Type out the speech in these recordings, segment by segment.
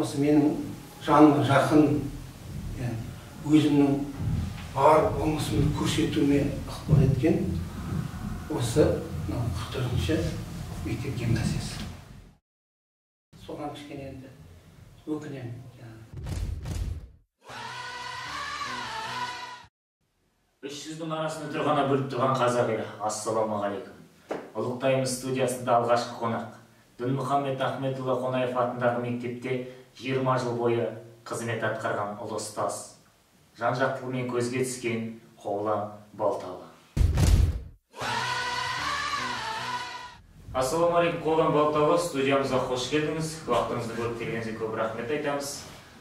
Осы менің жаныма жақын, өзімнің бар болмысымды көрсетуіме ықпал еткен осы 44-ші мектеп гимназиясы. Соған кішкене енді өкінемін. Үш жүздің арасын үтір ғана бөліп тұрған қазақ елі, ассалаумағалейкум. Ұлықтаймыз студиясында алғашқы қонақ Дінмұхаммед Ахметұлы Қонаев атындағы мектепте 20 жыл бойы қызмет атқарған ұлы ұстаз, жан-жақтылығымен көзге түскен Қобылан Балталы. Ассалаумағалейкум, Қобылан Балталы, студиямызға қош келдіңіз. Уақытыңызды бөліп келгеніңізге көп рахмет айтамыз.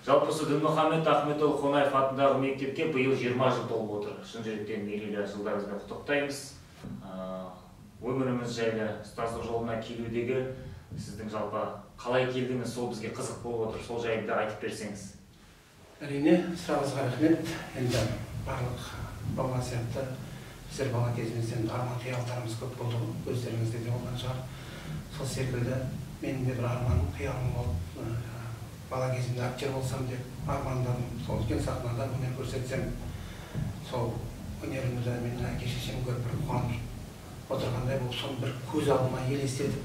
Жалпы осы Дінмұхаммед Ахметұлы Қонаев атындағы мектепке биыл 20 жыл толып отыр. Шын жүректен мерейлі жылдарыңызбен құттықтаймыз. Өміріңіз жайлы, ұстаздық жолына келудегі сіздің жалпы қалай келдіңіз, сол бізге қызық болып отыр, сол жайында айтып берсеңіз. Әрине, сұрағыңызға рахмет. Енді барлық бала сияқты біздер бала кезімізден арман қиялдарымыз көп болды ғой, өздеріңізде де болған шығар. Сол секілді менің де бір арман қиялым болды. Бала кезімде актер болсам деп армандадым. Сол үлкен сахнада өнер көрсетсем, сол өнерімді менің әке шешем көріп бір қуанып отырғандай болып, соны бір көз алдыма елестетіп,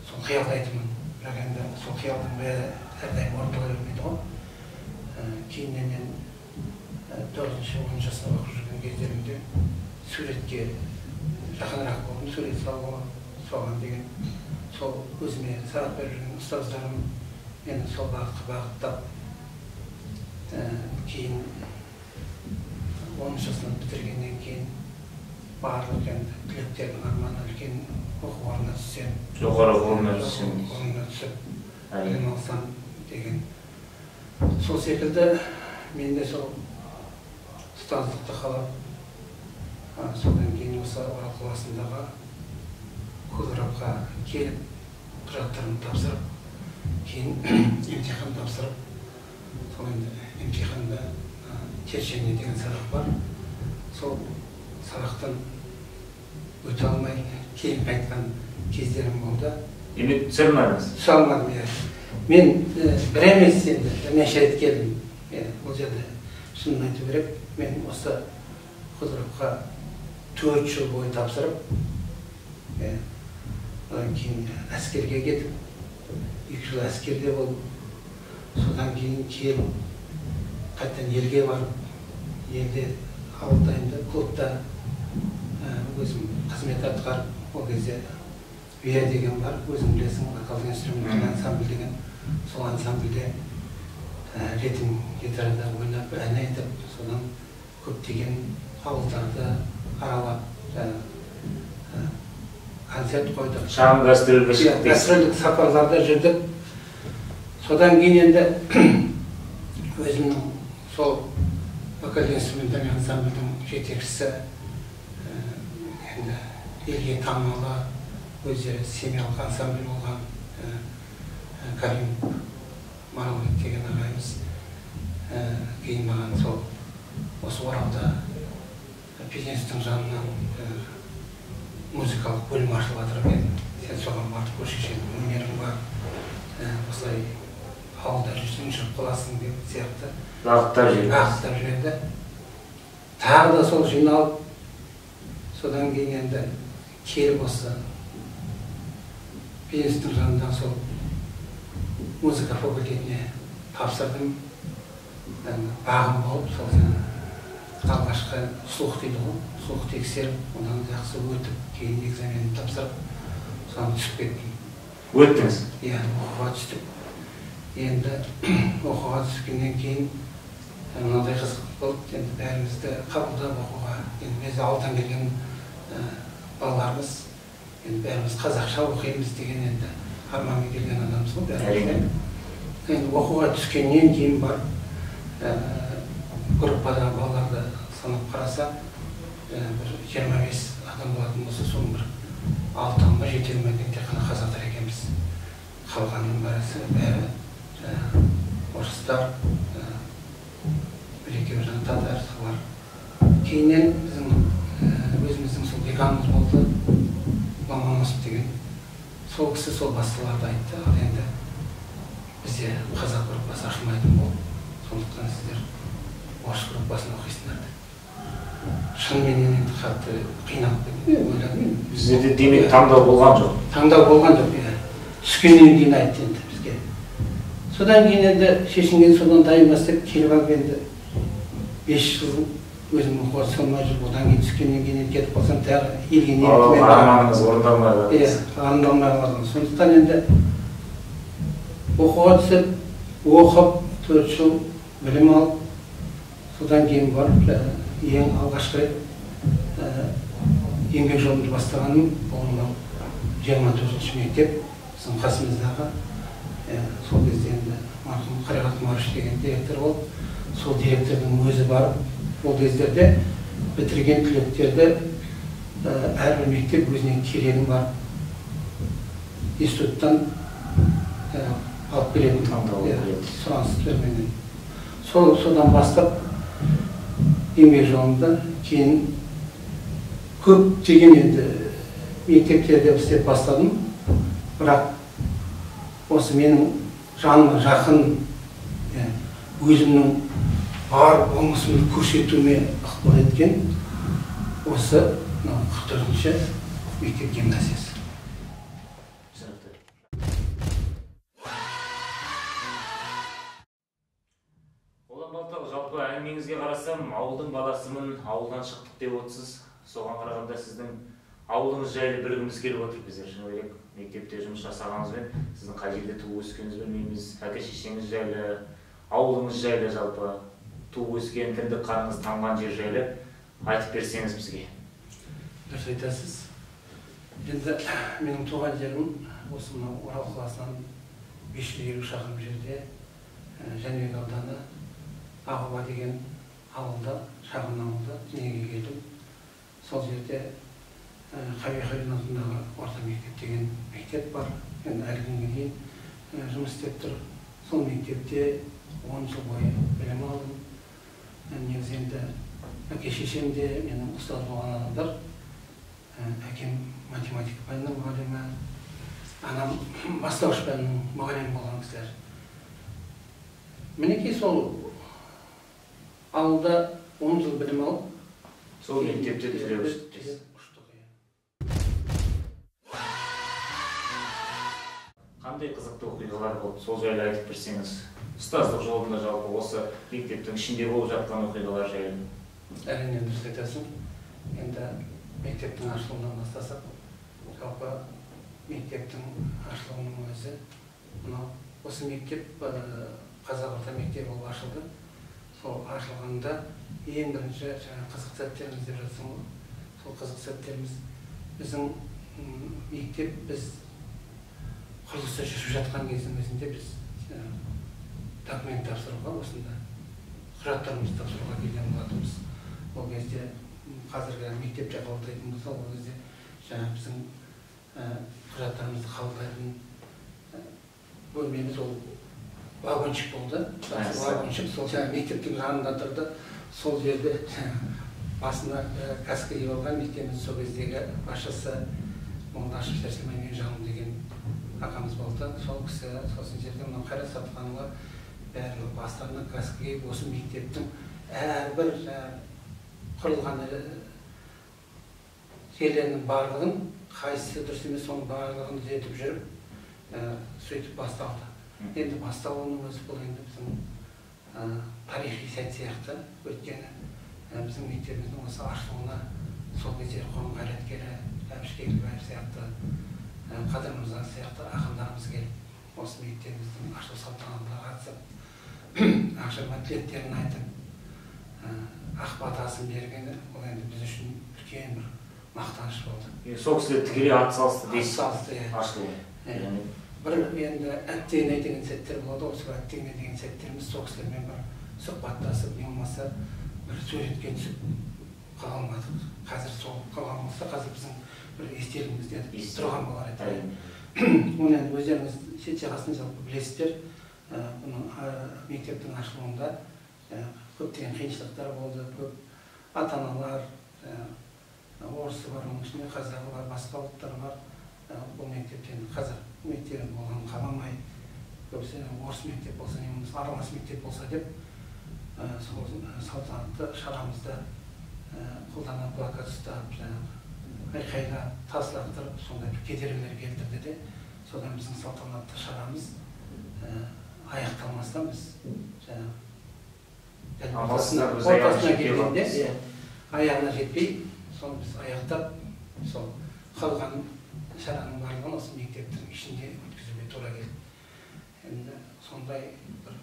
сол қиялдайтынмын. Бірақ енді сол қиялдың бәрі әрдайым орындала бермейді ғой. Кейіннен мен 9-10 сынып оқып жүрген кездерімде суретке жақынырақ болдым, сурет салуға, соған деген сол өзіме сабақ беріп жүрген ұстаздарым мені сол бағытқа бағыттап, кейін 10 сынып бітіргеннен кейін барлық енді түлектердің арманы үлкен оқу орнына түссем, жоғары оқу орнына түссем, түсіп білім алсам деген. Сол секілді мен де сол ұстаздықты қалап, содан кейін осы Орал қаласындағы Худропқа келіп құжаттарымды тапсырып, кейін емтихан тапсырып, сол енді емтиханда черчение деген сабақ бар, сол сабақтан өте алмай кейін қайтқан кездерім болды. Демек түсе алмадыңыз? Түсе алмадым, иә. Мен бір емес енді бірнеше рет келдім. Бұл жерде шынын айту керек, мен осы Худропқа 4 жыл бойы тапсырып, одан кейін әскерге кетіп, 2 жыл әскерде болып, содан кейін келіп, қайтадан елге барып, елде ауылда енді клубта өзім қызмет атқарып, ол кезде ВИА деген бар, өзің білесің, вокалдық инструментальный ансамбль деген, сол ансамбльде ритм гитарада ойнап, ән айтып, содан көптеген ауылдарды аралап, концерт қойдық. Шағын гастрольге шықтық. Гастрольдік сапарларда жүрдік. Содан кейін енді өзімнің сол вокалдық инструментальный ансамбльдің жетекшісі, енді елге танымалы, өздері семьялық ансамбль болған Карим Маралбек деген ағайымыз кейін маған сол осы Оралда пединстің жанынан музыкалық бөлім ашылып жатыр екен, сен соған барып көрші, сенің өнерің бар, осылай ауылда жүрсең жүріп қаласың деп сияқты бағыттап жіберді. Бағыттап жіберді. Тағы да сол жиналып, содан кейін енді келіп осы пединстің жанындағы сол музыка факультетіне тапсырдым. Бағым болып, сол алғашқы слух дейді ғой, слух тексеріп, одан жақсы өтіп, кейін экзамен тапсырып, содан түсіп кеттім. Өттіңіз? Иә, оқуға түстік. Енді оқуға түскеннен кейін мынадай қызық болды, енді бәрімізді қабылдап оқуға, енді біз ауылдан келген балаларымыз, енді бәріміз қазақша оқимыз деген енді арманмен келген адамбыз ғой бәріміз. Енді оқуға түскеннен кейін барып группадағы балаларды санап қараса, бір 25 адам болатын болса, соның бір 6 ма 7 ма тек қана қазақтар екенбіз. Қалғанның бәрі орыстар, бір екеуі жаңа татар, солар. Кейіннен біздің өзіміздің сол деканымыз болды, Ломоносов деген. Сол кісі сол басшыларды айтты, ал енді Бізде қазақ группасы ашылмайтын болды, сондықтан сіздер орыс группасын оқисыңдар деп. Шынымен енді қатты қиналып кеттім, ойладым енді. Сіздерде демек таңдау болған жоқ? Таңдау болған жоқ, иә. Түскеннен кейін айтты енді бізге. Содан кейін енді шешінген, содан дайын деп келіп алып енді 5 жыл өзім оқуға түсе алмай жүріп, одан кейін түскеннен кейін енді кетіп қалсам тағы елге не етіп Арманыңыз орындалмай қалды. Иә, орындалмай қалды. Сондықтан енді оқуға түсіп, оқып, 4 жыл білім алып, содан кейін барып ең алғашқы рет еңбек жолымды бастағаным ол мынау 24-ші мектеп, біздің қасымыздағы. Сол кезде енді марқұм Қарақат Марыш деген директор болды. Сол директордың өзі барып, ол кездерде бітірген түлектерді әрбір мектеп өзіне керегін барып институттан алып келетін, сұраныстарменен. Содан бастап еңбек жолымда кейін көптеген енді мектептерде істеп бастадым. Бірақ осы менің жаныма жақын, өзімнің бар болмысымды көрсетуіме ықпал еткен осы 44-ші мектеп гимназиясы. Қолан Балтал, жалпы әңгімеңізге қарасам, ауылдың баласымын, ауылдан шықтық деп отырсыз. Соған қарағанда сіздің ауылыңыз жайлы білгіміз келіп отыр біздер. Шыны керек, мектепте жұмыс жасағаныңызбен сіздің қай жерде туып өскеніңізді білмейміз, әке шешеңіз жайлы, ауылыңыз жайлы, жалпы туып өскен, кіндік қаныңыз тамған жер жайлы айтып берсеңіз бізге. Дұрыс айтасыз. Енді менің туған жерім осы мынау Орал қаласынан 550 шақырым жерде, Жәнібек ауданы Ақоба деген ауылда, шағын ауылда дүниеге келдім. Сол жерде Қабиха атындағы орта мектеп деген мектеп бар. Енді әлі күнге дейін жұмыс істеп тұр. Сол мектепте 10 жыл бойы білім алдым. Негізі енді әке шешем де менің ұстаз болған адамдар. Әкем математика пәнінің мұғалімі, анам бастауыш пәнінің мұғалімі болған кісілер. Мінекей сол ауылда 10 жыл білім алып, сол мектепте түлеп ұштық. Қандай қызықты оқиғалар болды, сол жайлы айтып берсеңіз. Ұстаздық жолында жалпы осы мектептің ішінде болып жатқан оқиғалар жайлы. Әрине, дұрыс айтасың. Енді мектептің ашылуынан бастасақ, жалпы мектептің ашылуының өзі мынау осы мектеп қазақ орта мектебі болып ашылды. Сол ашылғанда ең бірінші жаңа қызық сәттеріміз деп жатсың ғой. Сол қызық сәттеріміз біздің мектеп біз құрылысы жүріп жатқан кездің өзінде біз документ тапсыруға, осында құжаттарымызды тапсыруға келген болатынбыз. Ол кезде қазіргі мектепте қабылдайтын болса, ол кезде жаңа біздің құжаттарымызды қабылдайтын бөлмеміз ол вагончик болды. Вагончик сол жаңа мектептің жанында тұрды. Сол жерде басына каска киіп алған мектебіміздің сол кездегі басшысы Молдашев Сәрсенбай Меңжанұлы деген ағамыз болды. Сол кісі сосын жерде мынау Қайрат Сатқанұлы бәрінің бастарына каска киіп осы мектептің әрбір құрылған жерлерінің барлығын, қайсысы дұрыс емес соның барлығын түзетіп жүріп, сөйтіп басталды. Енді басталуының өзі бұл енді біздің тарихи сәт сияқты. Өйткені біздің мектебіміздің осы ашылуына сол кездері қоғам қайраткері Әбіш Кекілбаев сияқты, Қадыр Мырза сияқты ақындарымыз келіп осы мектебіміздің ашылу салтанатына қатысып, ақшарма тілектерін айтып, ақ батасын бергені ол енді біз үшін үлкен бір мақтаныш болды. Сол кісілер тікелей атсалысты дейсіз? Атсалысты, иә. Ашылуы. Бір енді әттегене деген сәттер болады ғой, сол әттегене деген сәттеріміз сол кісілермен бір сұхбаттасып, не болмаса бір суретке түсіп қала алмадық. Қазір сол қалған болса, қазір біздің бір естелігімізде тұрған болар еді. Оны енді өздеріңіз шет жағасын жалпы білесіздер. Бұның мектептің ашылуында көптеген қиыншылықтар болды, көп ата-аналар, орысы бар, оның ішінде қазағы бар, басқа ұлттар бар. Бұл мектептен қазір мектебі болғанын қаламай, Көбісі орыс мектеп болса, не болмаса аралас мектеп болса деп сол салтанатты шарамызды қолдарына плакат ұстап, жаңағы айқайлап, тас лақтырып, сондай бір кедергілер келтірді де, содан біздің салтанатты шарамыз аяқталмастан біз жаңағы ортасына келгенде аяғына жетпей, соны біз аяқтап, сол қалған шараның барлығын осы мектептің ішінде өткізуге тура келді. Енді сондай бір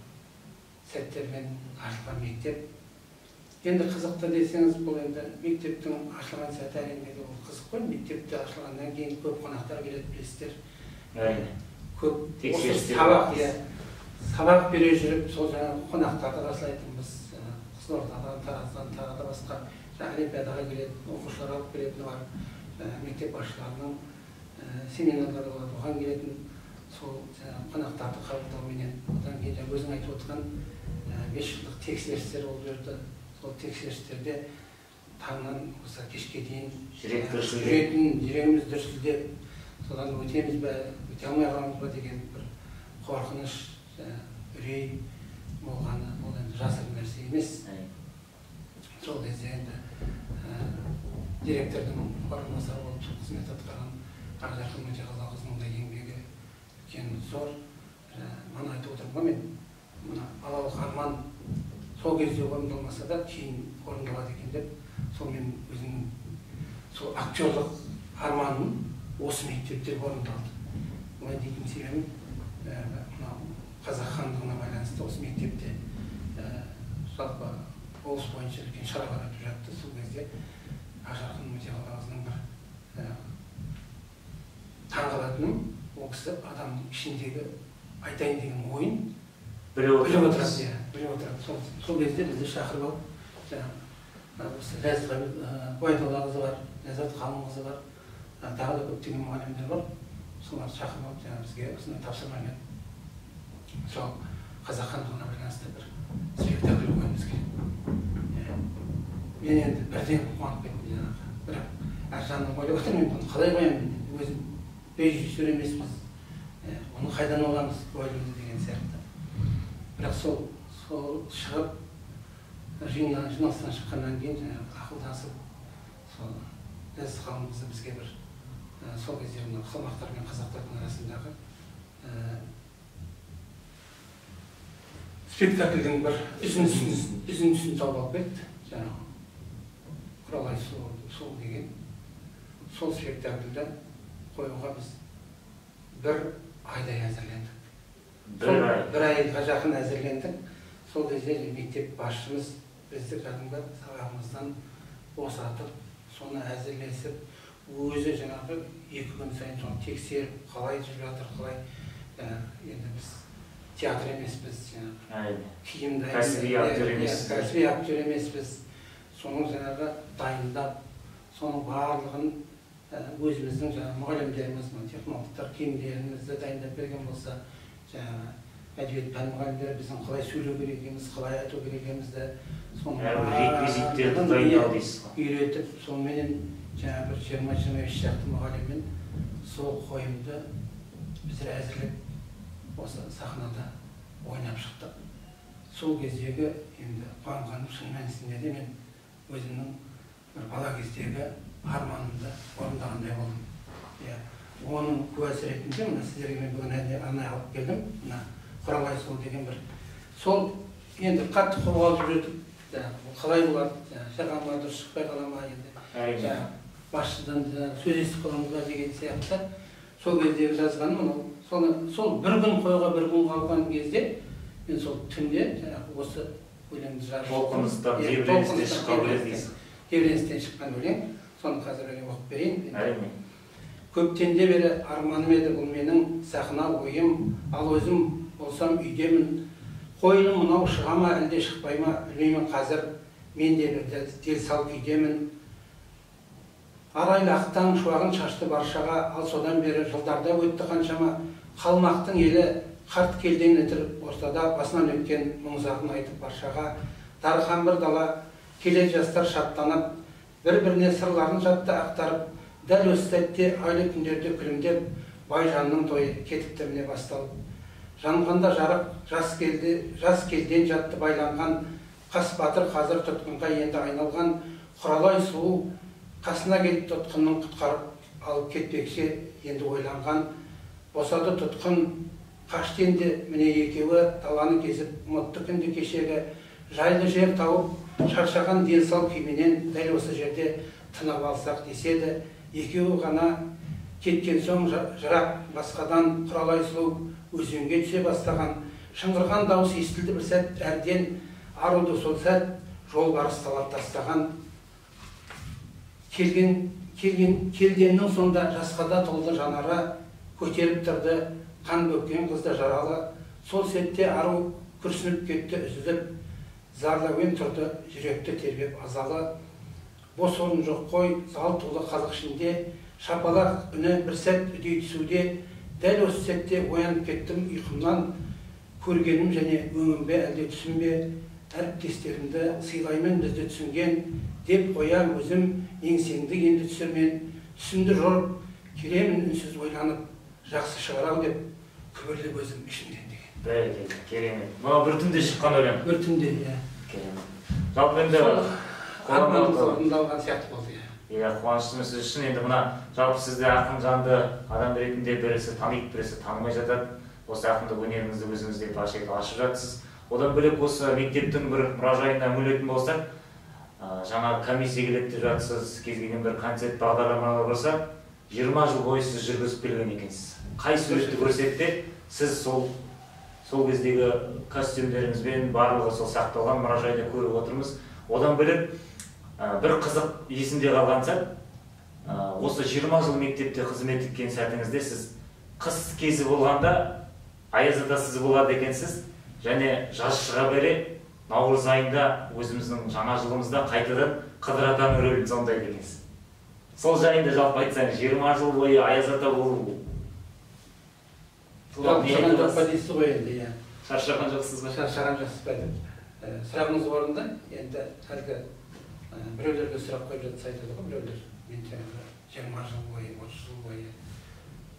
сәттермен ашылған мектеп. Енді қызықты десеңіз, бұл енді мектептің ашылған сәті әрине ол қызық қой. Мектепте ашылғаннан кейін көп қонақтар келеді, білесіздер. Көп сабақ, сабақ бере жүріп, сол жаңағы қонақтарды қарсылайтынбыз. Қызылордадан, Тараздан, тағы да басқа олимпиадаға келетін оқушылар алып келетіні бар. Мектеп басшыларының семинарлары болады, оған келетін сол қонақтарды қабылдауменен. Одан кейін өзің айтып отырған 5 жылдық тексерістер болып жүрді. Сол тексерістерде таңнан осы кешке дейін жүретін, жүрегіміз дүрсілдеп, содан өтеміз бе, өте алмай қаламыз ба деген бір қорқыныш, үрей болғаны, ол енді жасырын нәрсе емес. Сол кезде енді директордың орынбасары болып қызмет атқарған Ақжарқын Өтеғалықызының да еңбегі үлкен, зор. Мана айтып отырмын ғой мен, мына балалық арман сол кезде орындалмаса да кейін орындалады екен деп, сол мен өзімнің сол актерлық арманым осы мектепте орындалды. Олай дейтін себебім, мынау қазақ хандығына байланысты осы мектепте жалпы облыс бойынша үлкен шаралар өтіп жатты. Сол кезде Ақжарқын Өтеғалықызының бір таңғалатыным, ол кісі адамның ішіндегі айтайын деген ойын біліп отырады, біліп отырады. Сол кезде бізді шақырып алып, жаңағы осы Ләззат Байдоллақызы бар, Ләззат Ғалымқызы бар, тағы да көптеген мұғалімдер бар. Соларды шақырып алып, жаңағы бізге осындай тапсырма берді. Сол қазақ хандығына байланысты бір спектакль қоюымыз керек. Мен енді бірден қуанып кеттім жаңағы. Бірақ әр жағынан ойлап отырмын, мен бұны қалай қоямын, өзім режиссер емеспіз, оны қайдан аламыз қойылымды деген сияқты. Бірақ сол шығып, жиналыстан шыққаннан кейін жаңағы ақылдасып, сол Ләззат Ғалымқызы бізге бір сол кезде мына қалмақтар мен қазақтардың арасындағы спектакльдің бір үзіндісін тауып алып кетті. Жаңағы Құралай сұлу деген сол спектакльді қоюға біз бір айдай әзірлендік. Бір айға жақын әзірлендік. Сол кезде мектеп басшымыз бізді кәдімгі сабағымыздан босатып, соны әзірлесіп, өзі жаңағы 2 күн сайын соны тексеріп, қалай жүріп жатыр, қалай. Енді біз театр емеспіз, жаңағы киім дайындап, кәсіби актер емеспіз. Соның жаңағы дайындап, соның барлығын өзіміздің жаңағы мұғалімдеріміз, технологтар киімдерімізді дайындап берген болса, жаңағы әдебиет пән мұғалімдері біздің қалай сөйлеу керек екенімізді, қалай айту керек екенімізді, соның реквизиттерді дайындау дейсіз ғой, үйретіп, соныменен жаңағы бір 20-25 шақты мұғаліммен сол қойымды біздер әзірлеп осы сахнада ойнап шықтық. Сол кездегі енді қуанғаным, шын мәнісінде де мен өзімнің бір бала кездегі арманымды орындағандай болдым. Оның куәсі ретінде мына сіздерге мен бүгін арнайы алып келдім. Мына Құралай сұлу деген бір сол енді қатты қобалжып жүрдік. Қалай болады, шыға ма, дұрыс шықпай қала ма, енді басшыдан сөз естіп қаламыз ба деген сияқты. Сол кездегі жазғаным мынау. Сол бір күн қоюға бір күн қалған кезде мен сол түнде жаңағы осы өлеңді жазып, толқыныстан, тебіреністен шыққан өлең дейсіз. Тебіреністен шыққан өлең. Соны қазір өлең оқып берейін. Әрине. Көптенде бері арманым еді бұл менің сахна ойым, ал өзім болсам үйдемін. Қойылым мынау шыға ма, әлде шықпай ма, білмеймін қазір. Мен де бір дел сал күйдемін. Арайлы ақтан шуағын шашты баршаға, ал содан бері жылдарда өтті қаншама. Қалмақтың елі қарт келден өтір ортада басынан өткен мұңзағын айтып баршаға. Дархан бір дала, келе жастар шаттанып, бір-біріне сырларын жатты ақтарып, дәл осы сәтте айлы түндерде күлімдеп, Байжанның тойы кетіпті міне басталып. Жанғанда жарық жас келді, жас келден жатты байланған. Қас батыр қазір тұтқынға енді айналған. Құралай сұлу қасына келіп тұтқынның құтқарып алып кетпекші енді ойланған. Босады тұтқын, қашты енді міне екеуі даланы кезіп ұмытты күнді кешегі. Жайлы жер тауып шаршаған денсау күйменен дәл осы жерде тынып алсақ деседі. Екеуі ғана кеткен соң жырақ басқадан Құралай сұлу өзенге түсе бастаған. Шыңғырған дауыс естілді бір сәт әрден, аруды сол сәт жолбарыс талап тастаған. Келгеннің сонда жасқа да толды жанары, көтеріп тұрды қан бөккен қызды жаралы. Сол сәтте ару күрсініп кетті үзіліп, зарлы әуен тұрды жүректі тербеп азалы. Бос орын жоқ қой, зал толы халық ішінде, шапалақ үні бір сәт үдей түсуде. Дәл осы сәтте оянып кеттім ұйқымнан, көргенім және өңім бе әлде түсім бе, әріптестерімді сыйлаймын бізді түсінген, деп қоям өзім еңсеңді енді түсірмен. Түсімді жорып келемін үнсіз ойланып, жақсы шығар ау деп күбірлеп өзім ішімнен деген. Бәрекелді, керемет. Мына бір түнде шыққан өлең. Бір түнде, иә. Керемет. Жалпы енді арманымыз орындалған сияқты болды. Иә, қуаныштымыз сіз үшін. Енді мына жалпы сізді ақын жанды адам ретінде бірісі таниды, бірісі танымай жатады. Осы ақындық өнеріңізді өзіңіз де паш етіп ашып жатсыз. Одан бөлек осы мектептің бір мұражайына үңілетін болсақ, жаңа комиссия келеді деп жатсыз, кез келген бір концерт бағдарламалар болса, 20 жыл бойы сіз жүргізіп келген екенсіз. Қай суретті көрсек те, сіз сол кездегі костюмдеріңізбен барлығы сол сақталған мұражайда көріп отырмыз. Одан бөлек бір қызық есімде қалған сәт, осы 20 жыл мектепте қызмет еткен сәтіңізде сіз қыс кезі болғанда аяз ата сіз болады екенсіз, және жаз шыға бере наурыз айында өзіміздің жаңа жылымызда қайтадан Қыдыр атаның рөлін сомдайды екенсіз. Сол жайында жалпы айтсаңыз, 20 жыл бойы аяз ата болу. Шаршаған жоқ па дейсіз ғой енді, иә. Шаршаған жоқсыз ба? Шаршаған жоқсыз ба деп. Сұрағыңыз орынды. Енді әлгі біреулерге сұрақ қойып жатса айтады ғой біреулер. Мен жаңағы 20 жыл бойы, 30 жыл бойы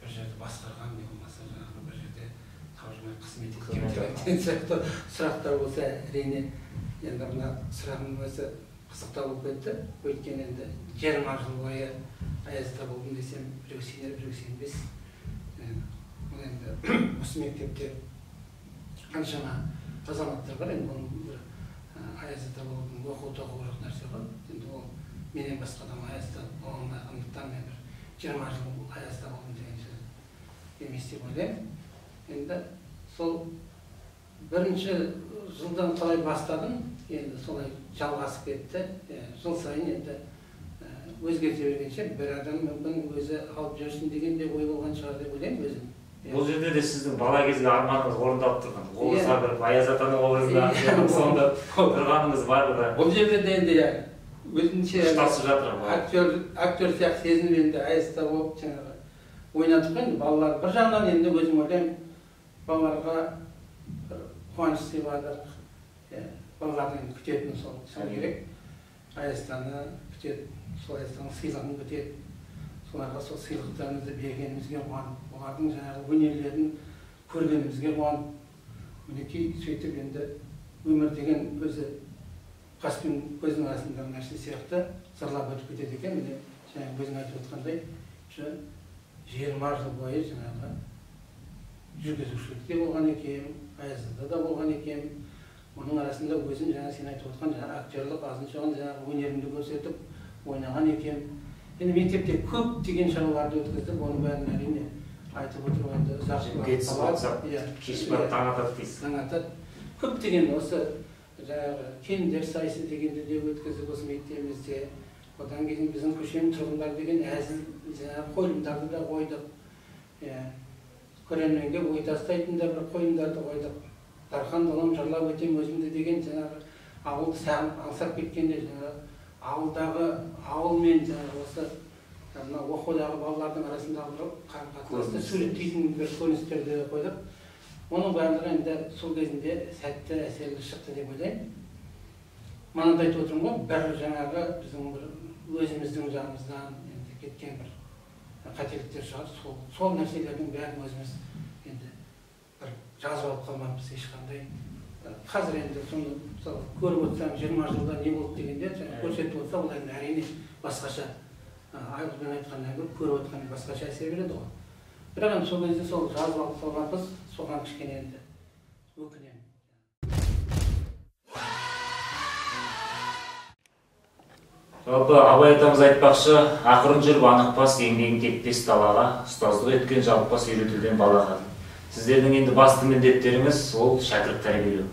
бір жерді басқарған, не болмаса жаңағы бір жерде таужымай қызмет еткен деген сияқты сұрақтар болса, әрине енді мына сұрағымның өзі қызықтау болып кетті. Өйткені енді 20 жыл бойы аяз ата болдым десем, біреу сенер, біреу сенбес. Ол енді осы мектепте қаншама азаматтар бар, енді оның бір аяз ата болудың оқу тоқуы жоқ нәрсе ғой. Енді ол менен басқа адам аяз ата бола алмағандықтан мен бір 20 жыл аяз ата болдым деген сөз емес деп ойлаймын. Енді сол бірінші жылдан қалай бастадым, енді солай жалғасып кетті. Жыл сайын енді өзгерте бергенше бір адам мүмкін өзі алып жүрсін деген де ой болған шығар деп ойлаймын өзім. Бұл жерде де сіздің бала кезгі арманыңыз орындалып тұрған. Образға кіріп, аяз атаның образында сонда тұрғаныңыз барлығы. Бұл жерде де енді өзінше ұштасып жатыр. Актер сияқты сезініп енді аяз ата болып жаңағы ойнадық қой енді балалар. Бір жағынан енді өзім ойлаймын, балаларға бір қуаныш сыйладық. Балалардың енді күтетіні сол керек. Аяз атаны күтеді, сол аяз атаның сыйлығын күтеді. Соларға сол сыйлықтарымызды бергенімізге қуанып, олардың жаңағы өнерлерін көргенімізге қуанып, мінекей сөйтіп енді өмір деген өзі қас пен көздің арасындағы нәрсе сияқты зырлап өтіп кетеді екен. Міне жаңа өзің айтып отқандай, 20 жыл бойы жаңағы жүргізушілікте болған екен, аяз ата да болған екен. Оның арасында өзім жаңа сен айтып отқан жаңа актерлік азын-шоғын жаңағы өнерімді көрсетіп ойнаған екен. Енді мектепте көптеген шараларды өткіздік, оның бәрін әрине айтып отыру енді ұзақ уақыт алады. Кеш барып таң атады дейсіз. Таң атады. Көптеген осы жаңағы келіндер сайысы дегенді де өткіздік осы мектебімізде. Одан кейін біздің көшенің тұрғындары деген әзіл жаңағы қойылымдарды да қойдық. Көрерменге ой тастайтын да бір қойылымдарды қойдық. Дархан далам жырлап өтем өзімді деген жаңағы ауылды сағынып аңсап кеткенде жаңағы ауылдағы ауыл мен жаңағы осы мына оқудағы балалардың арасындағы бір қарым-қатынасты суреттейтін бір көріністерді қойдық. Оның барлығы енді сол кезінде сәтті әсерлі шықты деп ойлаймын. Мана да айтып отырмын ғой, бір жаңағы біздің бір өзіміздің жағымыздан енді кеткен бір қателіктер шығар. Сол нәрселердің бәрін өзіміз енді бір жазып алып қалмаппыз ешқандай. Қазір енді соны мысалы көріп отырсаң 20 жылда не болды дегенде көрсетіп отырса, ол енді әрине басқаша, ауызбен айтқаннан гөрі көріп отырған басқаша әсер береді ғой. Бірақ енді сол кезде сол жазып алып қалғанбыз, соған кішкене енді өкінемін. Жалпы Абай атамыз айтпақшы, ақырын жүріп анық бас, еңбегің кетпес далаға, ұстаздық еткен жалықпас үйретуден балаға. Сіздердің енді басты міндеттеріңіз ол шәкірт тәрбиелеу.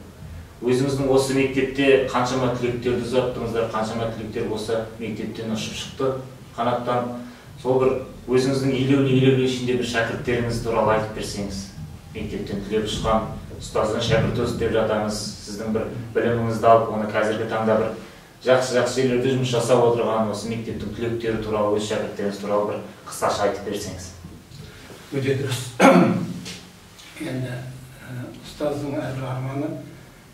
Өзіңіздің осы мектепте қаншама түлектерді ұзаттыңыздар, қаншама түлектер осы мектептен ұшып шықты қанаттан. Сол бір өзіңіздің елеулі ішінде бір шәкірттеріңіз туралы айтып берсеңіз. Мектептен түлеп ұшқан ұстаздан шәкірт өсті деп жатамыз. Сіздің бір біліміңізді алып, оны қазіргі таңда бір жақсы-жақсы жерлерде жұмыс жасап отырған осы мектептің түлектері туралы, өз шәкірттеріңіз туралы бір қысқаша айтып берсеңіз. Өте дұрыс. Енді ұстаздың әрбір арманы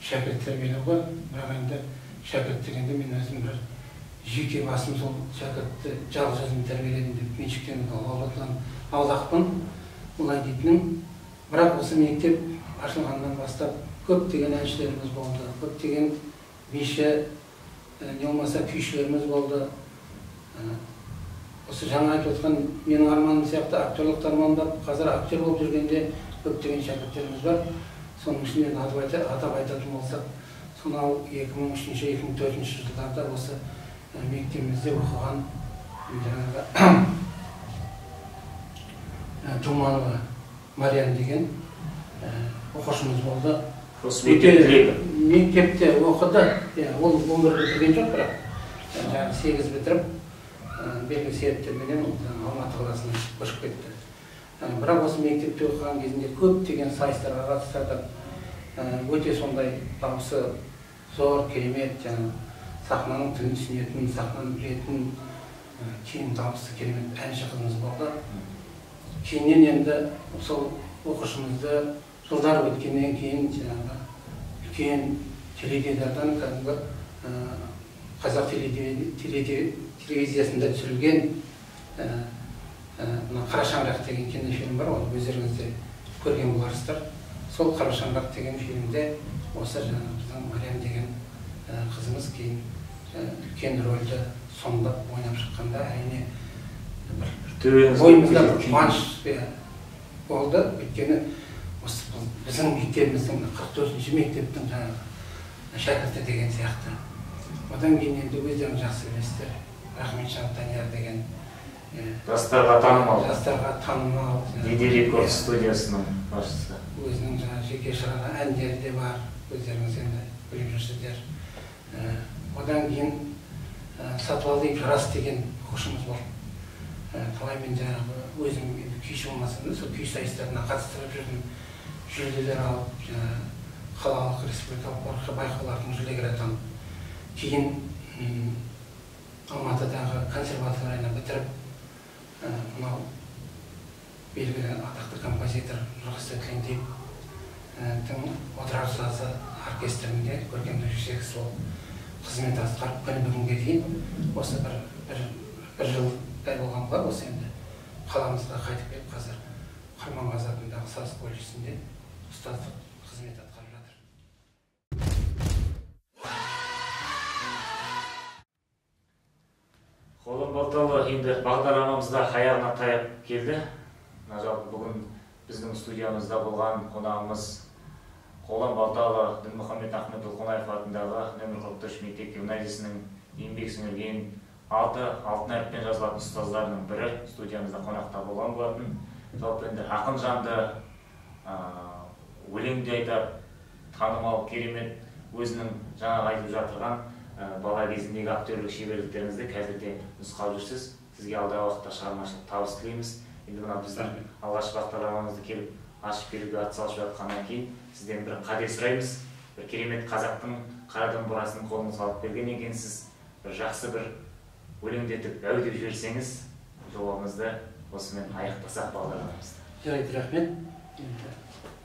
шәкірт тәрбиелеу ғой. Бірақ енді шәкірт дегенде мен өзім бір жеке басым сол шәкіртті жалғыз өзім тәрбиеледім деп меншіктенуге аулақпын, олай дейтінім. Бірақ осы мектеп ашылғаннан бастап көптеген әншілеріміз болды, көптеген биші, не болмаса күйшілеріміз болды. Осы жаңа айтып отқан менің арманым сияқты актерлікті армандап, қазір актер болып жүргенде көптеген шәкірттеріміз бар. Соның ішінде атап айтатын болсақ, сонау 2003-2004 жылдарда осы мектебімізде оқыған жаңағы Думанова Мариям деген оқушымыз болды. Мектепте оқыды, ол 11 бітірген жоқ, бірақ жаңағы 8 бітіріп, белгілі себептерменен Алматы қаласына көшіп кетті. Бірақ осы мектепте оқыған кезінде көптеген сайыстарға қатысады. Өте сондай дауысы зор, керемет, жаңағы сахнаның тілін түсінетін, сахнаны білетін, кейін дауысы керемет әнші қызымыз болды. Кейіннен енді сол оқушымызды жылдар өткеннен кейін жаңағы үлкен теледидардан кәдімгі қазақ телевизиясында түсірілген мына Қара шаңырақ деген кинофильм бар, оны өздеріңіз де көрген боларсыздар. Сол Қара шаңырақ деген фильмде осы жаңағы біздің Мариям деген қызымыз кейін үлкен рөлді сомдап ойнап шыққанда әрине бір бойымызда бір қуаныш болды. Өйткені осы біздің мектебіміздің 44-ші мектептің жаңағы шәкірті деген сияқты. Одан кейін енді өздеріңіз жақсы білесіздер, Рахметжан Данияр деген жастарға танымал, жастарға танымал Лидер Рекорд студиясының басшысы, өзінің жаңағы жеке шығарған әндері де бар, өздеріңіз енді біліп жүрсіздер. Одан кейін Сатыбалдиев Жарас деген оқушымыз болды. Талай мен жаңағы өзім енді күйші болмасам да сол күй сайыстарына қатыстырып жүрдім, жүлделер алып, жаңағы қалалық, республикалық байқаулардың жүлдегері атанып, кейін Алматыдағы консерваторияны бітіріп, мынау белгілі атақты композитор Нұрғиса Тілендиевтің Отырар сазы оркестрінде көркемдік жетекшісі болып қызмет атқарып, күні бүгінге дейін осы бір жылдай болған болар, осы енді қаламызға қайтып келіп, қазір Құрманғазы атындағы саз колледжінде ұстаздық қызмет атқарып жатыр. Қолым Балталы енді бағдарламамызда аяғына таяп келді. Мына жалпы бүгін біздің студиямызда болған қонағымыз Қолан Балталы Дінмұхаммед Ахметұлы Қонаев атындағы нөмір 43 мектеп гимназиясының еңбек сіңірген алты алтын әріппен жазылатын ұстаздарының бірі студиямызда қонақта болған болатын. Жалпы енді ақын жанды, өлең де айтар, танымал, керемет, өзінің жаңағы айтып жатырған бала кезіндегі актерлік шеберліктеріңізді қазір де нұсқап жүрсіз. Сізге алдағы уақытта шығармашылық табыс тілейміз. Енді мына біздің алғашқы бағдарламамызды келіп ашып беруге атсалысып жатқаннан кейін сізден бір қаде сұраймыз. Бір керемет қазақтың қара домбырасын қолыңызға алып берген екенсіз. Бір жақсы бір өлеңдетіп әу деп жіберсеңіз, жобамызды осымен аяқтасақ бағдарламамызды. Жарайды, рахмет. Енді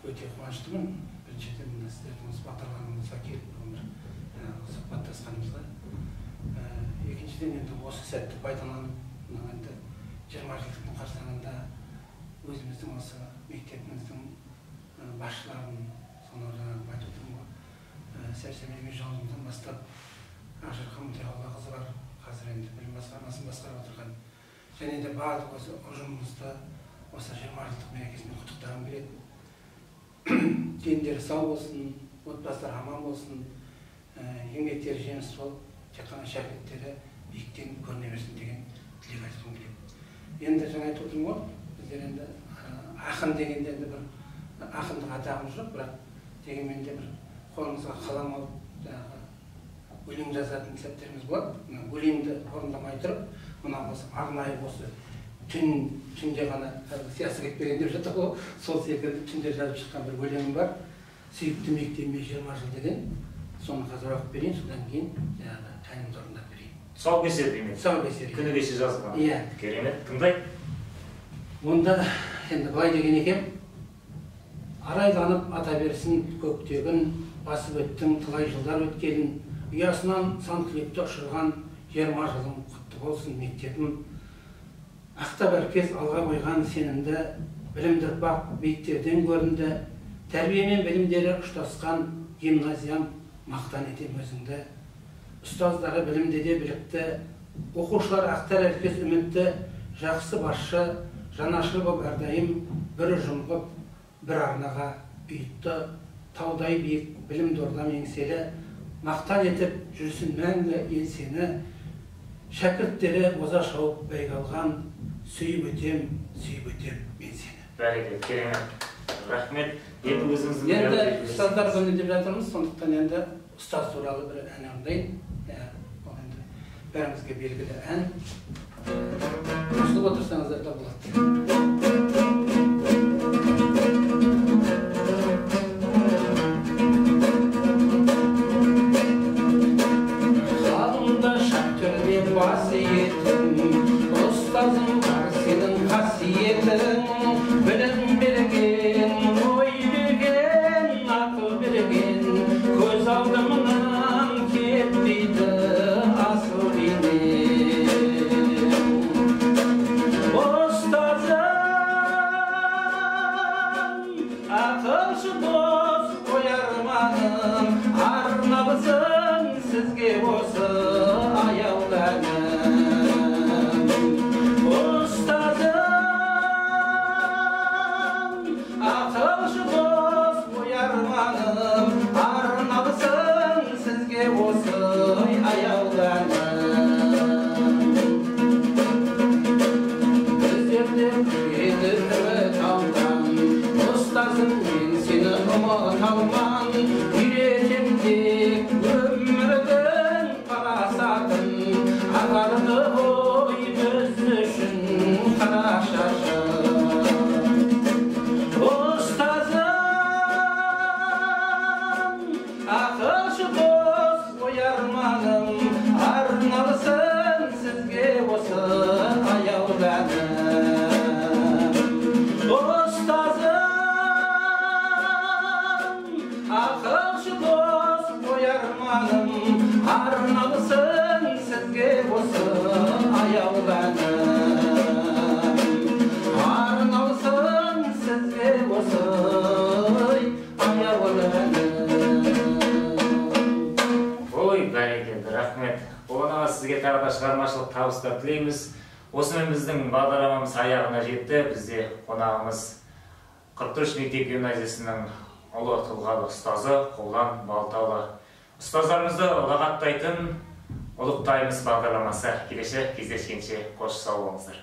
өте қуаныштымын. Біріншіден мына сіздердің осы бағдарламаңызға келіп бүгін бір сұхбаттасқанымызға. Екіншіден енді осы сәтті пайдаланып, мына енді 20 жылдықтың қарсаңында өзіміздің осы мектебіміздің басшыларын, соны жаңағы айтып отырмын ғой, Сәрсенбай Межанұлынан бастап Ақжарқын Мұтиғұллақызы бар, қазір енді білім басқармасын басқарып отырған, және де барлық осы ұжымымызды осы 20 жылдық мерекесімен құттықтағым келеді. Дендері сау болсын, отбасылары аман болсын, еңбектері жемісті болып, тек қана шәкірттері биіктен көріне берсін деген тілек айтқым келеді. Енді жаңа айтып отырмын ғой, біздер енді ақын дегенде енді бір ақындық атағымыз жоқ, бірақ дегенмен де бір қолымызға қалам алып жаңағы өлең жазатын сәттеріміз болады. Мына өлеңді орындамай тұрып, мына осы арнайы осы түнде ғана сиясы кетпеген деп жатыр ғой, сол секілді түнде жазып шыққан бір өлеңім бар. Сүйікті мектебіме 20 жыл деген, соны қазір оқып берейін, содан кейін жаңағы әнімді орындап берейін. Тұсаукесер демек. Тұсаукесер. Күні кеше жазылған. Иә. Керемет, тыңдайық. Онда енді былай деген екен: арайланып ата берсін көктегін, басып өттің талай жылдар өткелін, ұясынан сан түлекті ұшырған 20 жылың құтты болсын мектебім. Ақтап әркез алға қойған сенімді, білімді ұрпақ биіктерден көрінді, тәрбие мен білімдері ұштасқан гимназиям мақтан етем өзіңді. Ұстаздары білімді де білікті, оқушылар ақтар әркез үмітті, жақсы басшы, жанашыр боп әрдайым бір ұжым ғып, бір арнаға ұйытты, таудай биік білімді ордам еңселі, мақтан етіп жүрсін мәңгі ел сені, шәкірттері оза шауып бәйге алған, сүйіп өтем, сүйіп өтем мен сені. Бәрекелді, керемет. Рахмет. Енді өзіңіздің енді ұстаздар күні деп жатырмыз, сондықтан енді ұстаз туралы бір ән орындайын. Ол енді бәрімізге белгілі ән. Қосылып отырсаңыздар да болады. Халымда шәкірттерге бас иетін, ұстазым бар сенің қасиетің, білім берген, ой берген, ақыл берген, көз алдымнан кетпейді асыл бейнең. Ұстазым, ақылшы дос, ой арманым, арналсын сізге осы аяулы әнім. Ұстазым, ақылшы дос, ой арманым, арналсын сізге осы аяулы әнім. Біздерді күтеді үміт алған, ұстазым мен сені ұмыта алман, үйретем тек өмірдің парасатын, ағарды ой біз үшін қара шашын. Ұстазым, ақылшы дос, ой арманым, арналсын сізге осы аяулы әнім. Ұстазым, ақылшы дос, ой арманым, арналсын сізге осы аяулы әнім. Арналсын сізге осы аяулы әнім. Ой, бәрекелді, рахмет. Болған аға, сізге тағы да шығармашылық табыстар тілейміз. Осымен біздің бағдарламамыз аяғына жетті. Бізде қонағымыз 43 мектеп гимназиясының ұлы тұлғалы ұстазы Қобылан Балталы. Ұстаздарымызды ұлағаттайтын Ұлықтаймыз бағдарламасы. Келесі кездескенше қош сау болыңыздар.